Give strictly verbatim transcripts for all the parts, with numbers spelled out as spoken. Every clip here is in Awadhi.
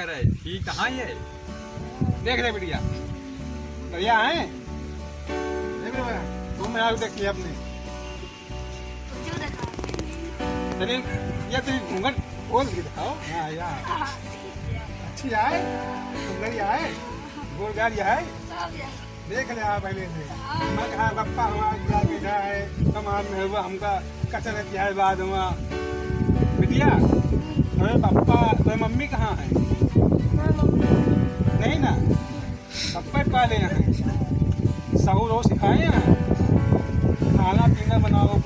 अरे, ठीक कहाँ है? देख ले बिटिया, बढ़िया है। देख ले बड़ा, घूम आओ, देख लिया अपने। चलिए, ये तेरी घूंघट खोल के दिखाओ। हाँ, या। अच्छी आए, सुंदर आए, गोरगार आए। देख ले आप पहले से। मैं कहा, "पप्पा हमारा क्या बेटा है, कमाल में हुआ, हमका कचर किया है बाद में।" बिटिया, तुम्हारे पप्पा, तुम्हारी मम्मी कहाँ है? नहीं ना, पप्पा पाले हैं, सहू रो सिखाए हैं, खाना पीना बनाओ,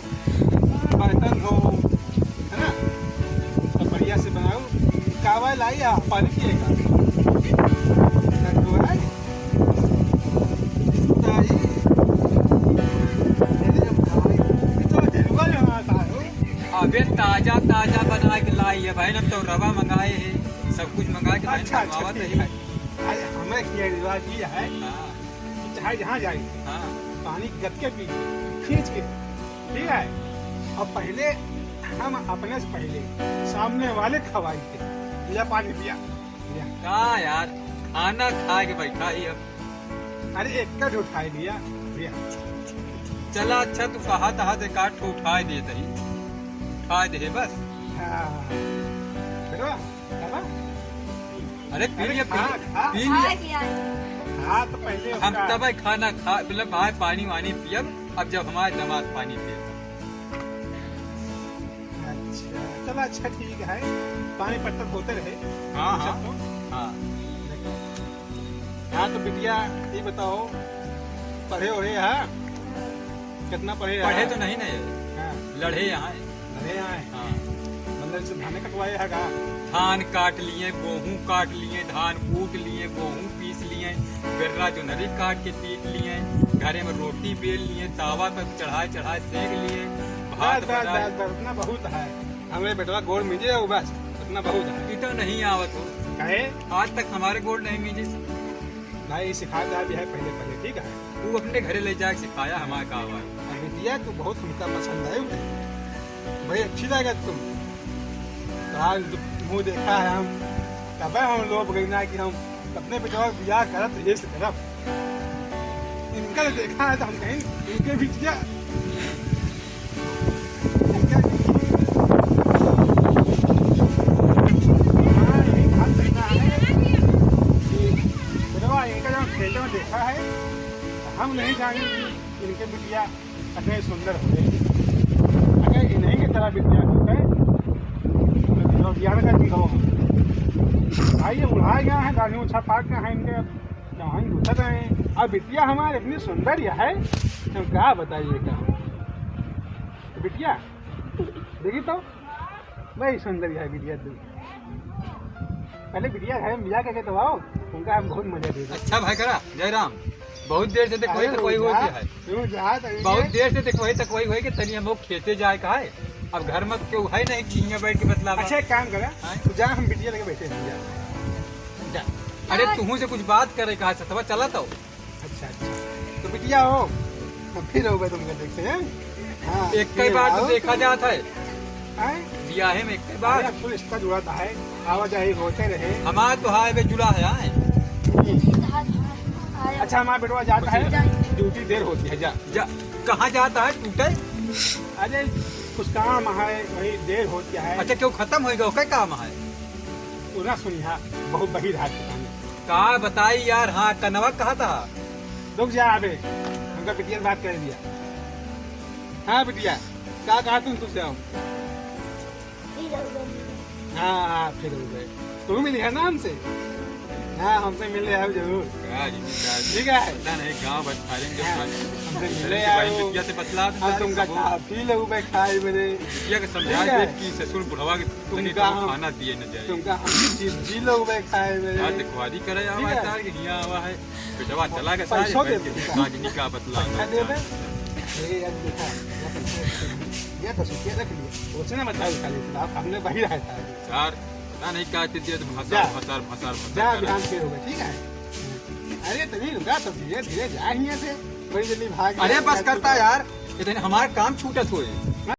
बर्तन धो, है ना? तो बढ़िया से बनाओ। कावा लाई आ, पानी पिएगा। तो है? ताई। ये तो ढिलवा जो हमारे पास हो। अबे ताजा, ताजा बना के लाई है भाई, हम तो रवा मंगाए हैं, सब कुछ मंगा के भाई अच्छा, अच्छा, मंगवावत ठीक रही। है। अरे, हमें ये रिवाज ये है हाँ। कि चाहे जहाँ जाए, हाँ। पानी गत के पी, खींच के, ठीक है? और पहले हम अपने से पहले सामने वाले खवाई थे, "लिया पानी पिया, लिया।" का यार, खाना खा के बैठा ही अब। अरे, एक का उठाई लिया, लिया। चला, अच्छा, तू कहा था, एक आध ठो उठाई देत ही, उठाई दे बस। हाँ। बेटवा, बाबा? अरे पी अरे लिए, पी खा, लिए, खा। पी लिए। खा लिया। खा तो पहले हम उसका। तब खाना खा, मतलब भाई पानी वानी पियब, अब जब हमारे दमाद पानी पिए। अच्छा, चलो अच्छा ठीक है, पानी पत्ता होते रहे। हाँ, हाँ। सबको। हाँ। देखो। हाँ तो बिटिया, ये बताओ, पढ़े ओढ़े है? कितना पढ़े पढ़े है? तो नहीं ना ये। हाँ। लड़े यहाँ है। लड़े यहाँ है। हाँ। मतलब इसे धाने कटवाए है का? धान काट लिए, गोहूँ काट लिए, धान कूट लिए, गोहूँ पीस लिए, बेर्रा जोनरी काट के पीट लिए, घरे में रोटी बेल लिए, तावा पर चढ़ाए चढ़ाए सेंक लिए, भात बस, बस, बनाए। बस, बस, उतना बहुत है। हमरे बेटवा गोड़ मिजे हो बस, उतना बहुत है। इतना नहीं आवत हो। काहे? आज तक हमारे गोड़ नहीं मिजे। भाई सिखा दिया भी है पहले पहले, ठीक है? वो अपने घरे ले जाके सिखाया हमारे का हुआ। अरे बिटिया तू बहुत हमका पसंद आए भाई, अच्छी लागत तुम। आज मुँह देखा है हम, तबे हम लोग गई ना कि हम अपने बेटवा के बियाह करब तो यही से करब। इनका तो देखा है तो हम कहीं इनके बिटिया, इनका हाँ, यही बात करना है कि बेटवा इनका जब खेत में देखा है, हम नहीं जाने कि इनके बिटिया अतने सुंदर होते। अगर इन्हीं की तरह बिटिया होते, तो बिटिया का जीरो। भाई, ये उड़ा गया है, दाढ़ी उछा पाक गया है इनके, जवान घुसत हैं। अब बिटिया हमारी इतनी सुंदर यह है, तो क्या बताइए क्या? तो बिटिया, देखी तो, बड़ी सुंदर यह बिटिया तू। पहले बिटिया घर में बियाह करके तो आओ, उनका हम बहुत मजा देगा। अच्छा भाई करा, जय राम। बहुत देर से देखो अरे तो कोई हो रुक जा, गया है। रुक जा, तो ये बहुत देर से देखो तो कोई हो गया, तनी हम लोग खेते जाए का है। अब घर में क्यों है नहीं कि यहाँ बैठ के बतलावा। अच्छा, एक काम करा, हाँ? तू जा, हम बिटिया लेके बैठे हैं, जा। जा। अरे, तुहू से कुछ बात करे कहा, सतवा चला तो। अच्छा, अच्छा। तो बिटिया हो, हम फिर हो गए तुमको देखते हैं। हाँ, एक कई फिर बार तो आओ देखा तुम। जाता है। हैं? बियाहे में एक कई बार। अरे, अब तो रिश्ता जुड़ा था है, आवाजाही होते रहे। हमारा तो हाईवे जुड़ा है, आए। हम्म। अच्छा, हमारा बेटवा जाता है, ड्यूटी देर होती है, जा। जा, कहाँ जाता है टूटे? अरे, कुछ काम है, वही देर होती है। अच्छा, क्यों खत्म होएगा, ओके काम है? पूरा सुनिया, बहुत बहिर हाथ के सामने। का बताई यार, हाँ, कनवा कहा था? रुक जा अबे, हमका बिटिया से बात कर दिया। हाँ बिटिया, का कहा तुम तुझसे आओ? हाँ, हाँ, फिर हो गए। तू मिली है ना हमसे? हाँ, हमसे मिले आओ जरूर। का जी, का जी। ठीक है। पता नहीं, गाँव बस फारेंगे जब हाँ, खाली। हमसे मिले इनके आओ। बहन बिटिया से बतला दे हम सारी तुमका खबर। चाह पी लो बे खाए बने। बिटिया के समझा ठीक है। दे कि ससुर बुढ़वा के तुमका तनी तो हम, खाना दिए न जाए। तुमका हम चीज पी लो बे खाए बने। यार, देखवारी करे ठीक आवा है। तार के हियाँ आवा है। बेटवा चला के पैसो सारी दे बहन के दे। काजनी का बतला पैसा दे दे। ए, यार, देखा, ये तो सुखिया रख लिया। उसे ना बताओ खाली, आप हमने वही रहता है। यार, पता नहीं का चीज दिया, तो भसार, जा। भसार, भसार, भसार जा, करे। बिहान के हो गए, ठीक है? अरे, तनी रुका, तो धीरे, धीरे जा हियाँ से। बड़ी जल्दी भाग अरे, गया। बस करता यार, इतने हमारा काम छूटत होए।